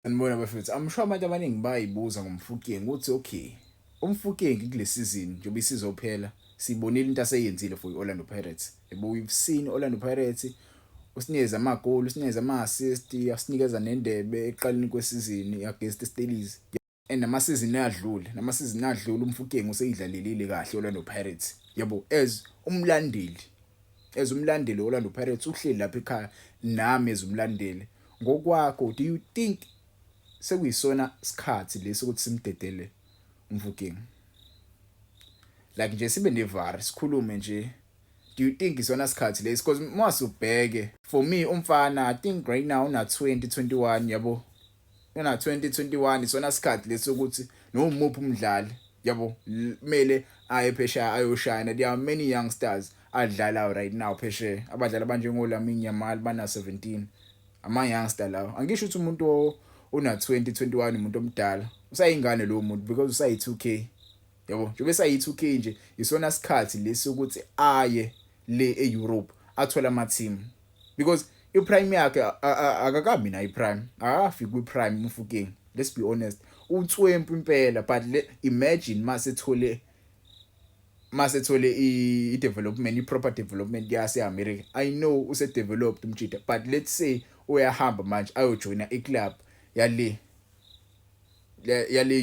Sanibona bafethu, I'm sure abantu abaningi bayayibuza ngoMofokeng ukuthi okay, uMofokeng kule season njengoba isizophela sibonile into aseyenzile for i-Orlando Pirates. Yabo, we've seen Orlando Pirates usinikeza amagoli, usinikeza ama-assist, asinikeza nendebe ekuqaleni kwesizini against Stellies. And nama-season adlule uMofokeng useyidlalelile kahle Orlando Pirates. Yabo, as umlandeli Orlando Pirates uhleli lapha ekhaya nami as umlandeli ngokwakho, do you think sekuyisona sikhathi lesi ukuthi simdedele uMofokeng, like nje sibe nevar sikhulume nje? Do you think isona sikhathi lesi? Because masubheke, for me umfana, I think right now una 2021, yabo, una 2021, isona sikhathi lesi ukuthi noma umuphi umdlali, yabo, kumele aye phesheya ayoshayina. There are many youngsters adlalayo right now phesheya, abadlali abanjengo Lamine Yamal bana 17, ama youngster lawo. Angisho ukuthi umuntu una 2021 umuntu omdala, usayingane lo muntu because usayi 2K, yabo. Njengoba esayi 2K nje, isona sikhathi lesi ukuthi aye le eEurope athole ama team because iprime yakhe akakabi na iprime, akafiki kwiprime uMofokeng. Let's be honest, utswempu impela, but imagine mase thole i-development, i-proper development yase America. I know use developed umjita, but let's say uyahamba manje ayojoina iclub yale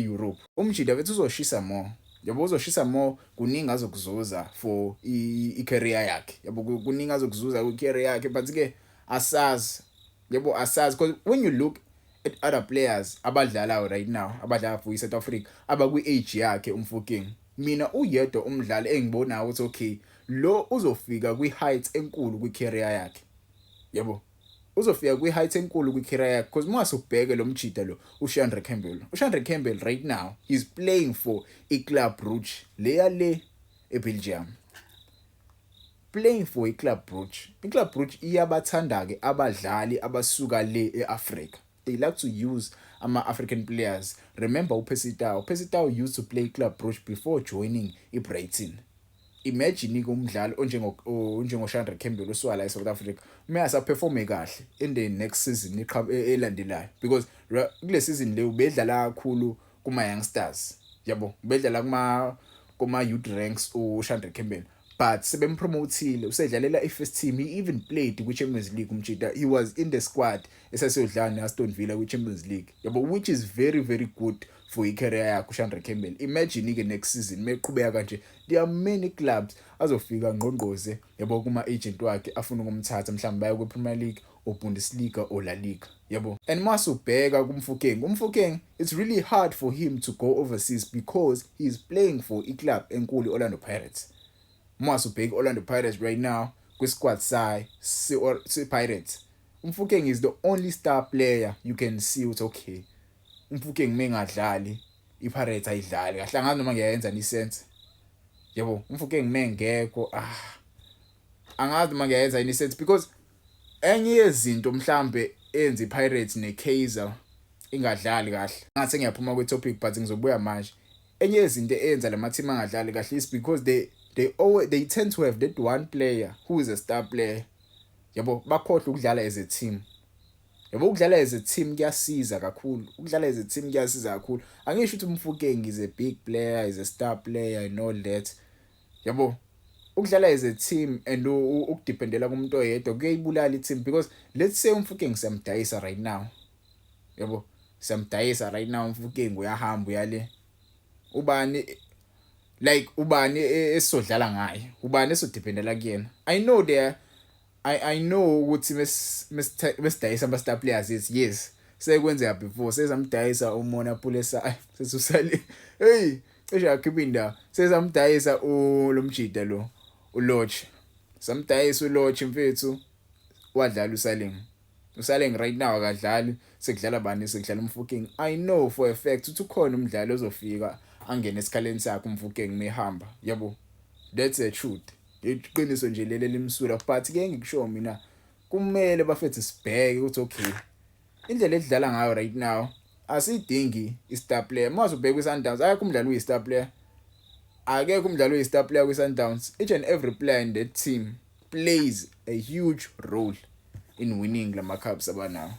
Europe, umjita bethu uzoshisa more, yabo, uzoshisa more. Kuningi azokuzuza for i-career yakhe, yabo, kuningi azokuzuza kwi-career yakhe. But ke asazi, yabo, asazi, because when you look at other players abadlalayo right now, abadlala for iSouth Africa, abakwi-age yakhe uMofokeng, mina uyedwa umdlali engibonayo ukuthi okay, lo uzofika kwi-height enkulu kwi-career yakhe, yabo, uzofika kwi-height enkulu kwi-career yakhe, because mase ubheke lo mjida lo uShandre Campbell, uShandre Campbell right now he's playing for iClub Brugge leya le eBelgium, playing for iClub Brugge. IClub Brugge iyabathanda ke abadlali abasuka le eAfrica. They like to use ama-African players. Remember uPercy Tau, Percy Tau used to play Club Brugge before joining iBrighton. Imagine ke umdlali onjengo Shandre Campbell osuka la eSouth Africa uma asaperforme kahle in the next season elandelayo, because kule season le ubedlala kakhulu kuma youngsters, yabo, ubedlala kuma youth ranks uShandre Campbell, but sebempromotile, usedlalela i-first team. He even played kwi-Champions League umjita. He was in the squad esasiyodlala ne-Aston Villa kwi-Champions League, yabo, which is very, very good for i-career yakhe uShandre Campbell. Imagine ke next season meqhubeka kanje, there are many clubs azofika ngqongqoze, yabo, kuma agent wakhe afuna ukumthatha, mhlawumbe baye kwi-Premier League or Bundesliga or La Liga, yabo. And masubheka kuMofokeng, uMofokeng, it's really hard for him to go overseas because he is playing for iclub enkulu, Orlando Pirates. Masubheka Orlando Pirates right now kwi-squad sayo si Pirates, uMofokeng is the only star player you can see ukuthi okay, uMofokeng mengadlali iPirates ayidlali kahle. Angazi noma ngiyayenza ni sense, yabo. UMofokeng mengekho, ah, angazi noma ngiyayenza ini sense, because enye yezinto mhlambe enza iPirates neKaizer ingadlali kahle, ngathi ngiyaphuma kwi topic but ngizobuya manje, enye yezinto eyenza lama team angadlali kahle is because they always, they tend to have that one player who is a star player, yabo, bakhohlwa ukudlala as a team, yabo. Ukudlala as a team kuyasiza kakhulu, ukudlala as a team kuyasiza kakhulu. Angisho ukuthi uMofokeng is a big player, is a star player and all that, yabo. Ukudlala as a team and ukudependela kumuntu oyedwa kuyayibulala i-team, because let's say uMofokeng siyamdayisa right now, yabo, siyamdayisa right now uMofokeng, uyahamba uyale, ubani, like ubani esizodlala ngaye? Ubani esodependela kuyena? I know ukuthi mesidayisa ama star players ethu, yes, sekwenzeka before, sezamdayisa uMonnapule, ay sesusale, hey, cishe yakhipha indawo, sezamdayisa lo mjida lo uLorch, samdayisa uLorch mfethu, wadlala uSaleng. uSaleng right now akadlali, sekudlala bani? Sekudlala uMofokeng. I know for a fact ukuthi ukhona umdlali ozofika angene esikhaleni sakhe uMofokeng mehamba, yabo. That's the truth, iqiniso nje leli limsula. But ke ngikusho mina, kumele bafethu sibheke ukuthi okay, indlela edlala ngayo right now asidingi i-star player. Mase ubheka kwi-Sundowns, akekho umdlali uyi-star player, akekho umdlali oyi-star player kwi-Sundowns. Each and every player in that team plays a huge role in winning lama cups abanawo.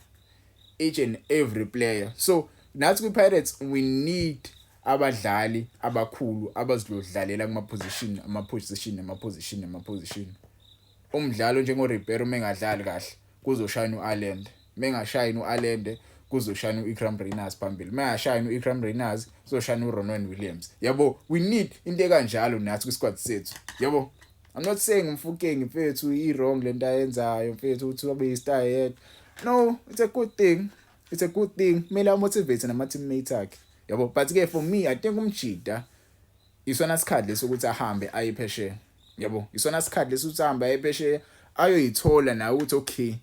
Each and every player. So nathi kwi-Pirates we need abadlali abakhulu abazodlalela kuma position, ama position, ama position, ama position. Umdlalo njengo Ribeiro mengadlali kahle, kuzoshayina uAllende. Mengashayini uAllende, kuzoshayina uIkram Rayners phambili. Mengashayini uIkram Rayners, kuzoshayina uRonwen Williams, yabo. We need into ekanjalo nathi kwisquad sethu, yabo. I'm not saying uMofokeng, mfethu, i-wrong lento ayenzayo, mfethu, ukuthi abe yi-star yedwa. No, it's a good thing, it's a good thing. Kumele amotivate nama teammates akhe, yabo. But ke for me, I think umjida isona sikhathi lesokuthi ahambe aye phesheya, yabo. Isona sikhathi lesokuthi ahambe aye phesheya, ayoyithola nawe ukuthi okay,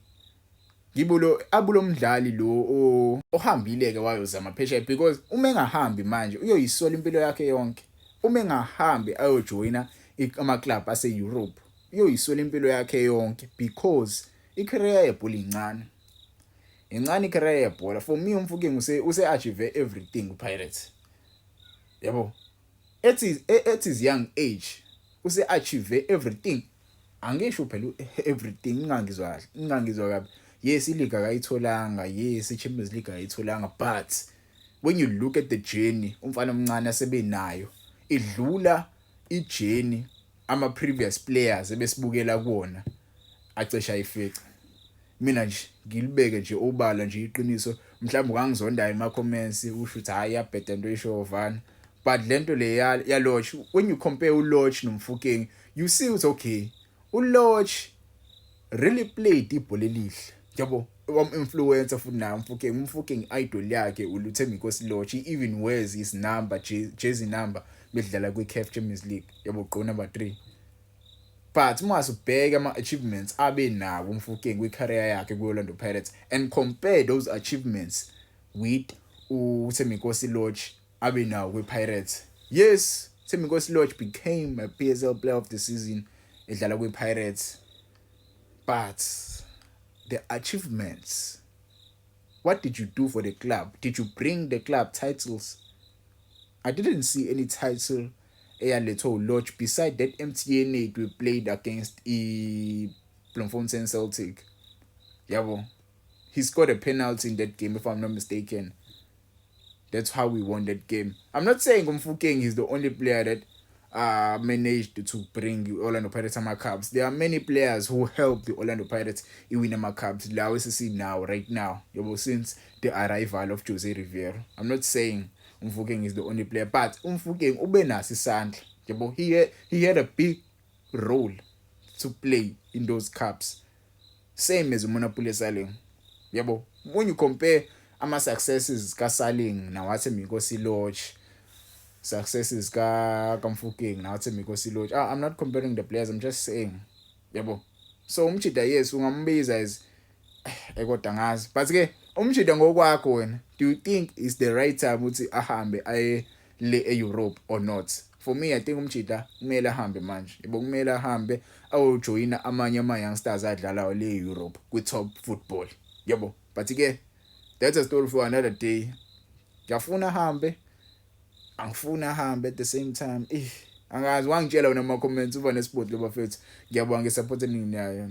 ngibulo abulo mdlali lo ohambile ke wayozama phesheya, because uma engahambi manje uyoyisola impilo yakhe yonke. Uma engahambi ayojoyina ama club ase Europe, uyoyisola impilo yakhe yonke, because icareer yebhola incane, incane icareer yebhola. For me, uMofokeng use achieve everything kuPirates, yabo. At his young age use achieve everything. Angisho phela everything, ngingangizwa kahle, ngingangizwa kabi. Yes, ileague akayitholanga. Yes, iChampions League akayitholanga, but when you look at the journey umfana omncane asebenayo, idlula ijourney ama previous players ebesibukela kuona acisha ayifica. Mina nje ngilibeke nje obala nje iqiniso. Mhlawumbe ungangizondayo ema comments, usho ukuthi hayi, iyabheda into esho vana, but lento le ya Lorch, when you compare uLorch noMofokeng, you see ukuthi okay, uLorch really played ibhola elihle, yabo. Wam-influencer futhi naye uMofokeng. UMofokeng, idol yakhe uThembinkosi Lorch. He even wears his number, jersey number, bedlala kwi-CAF Champions League, yabo, gqo number 3. But uma ubheka ama-achievements abe nawo uMofokeng kwi-career yakhe ku-Orlando Pirates and compare those achievements with uThembinkosi Lorch abe nawo kwi-Pirates, yes, Thembinkosi Lorch became a PSL player of the season edlala kwi-Pirates, but the achievements, what did you do for the club? Did you bring the club titles? I didn't see any title eyalethwa uLorch beside that MTN 8 we played against i Bloemfontein Celtic, yabo. He scored a penalty in that game, if I'm not mistaken. That's how we won that game. I'm not saying uMofokeng is the only player that managed to bring Orlando Pirates ama cups. There are many players who helped the Orlando Pirates win ama cups lawo esisi now, right now, yabo, since the arrival of Jose Riveiro. I'm not saying uMofokeng is the only player, but uMofokeng ube naso isandla, yabo. He had a big role to play in those cups, same as uMonnapule Saleng, yabo. When you compare ama successes kaSaleng nawaThembinkosi Lorch, successes ka kaMofokeng nawaThembinkosi Lorch, ah, I'm not comparing the players, I'm just saying, yabo. So umjida, yes, ungambiza as kodwa ngazi. But ke umjida, ngokwakho wena, do you think is the right time ukuthi ahambe aye le eEurope or not? For me, I think umjida kumele ahambe manje, yabo. Kumele ahambe ayojoyina amanye ama youngsters adlalayo le eEurope kwi top football, yabo. But ke that's a story for another day. Ngiyafuna ahambe, angifuni ahambe at the same time. Eh, angazi, wangitshela wena ama comments. Uba nesport lo, bafethu. Ngiyabonga ngesupport eningi nayo.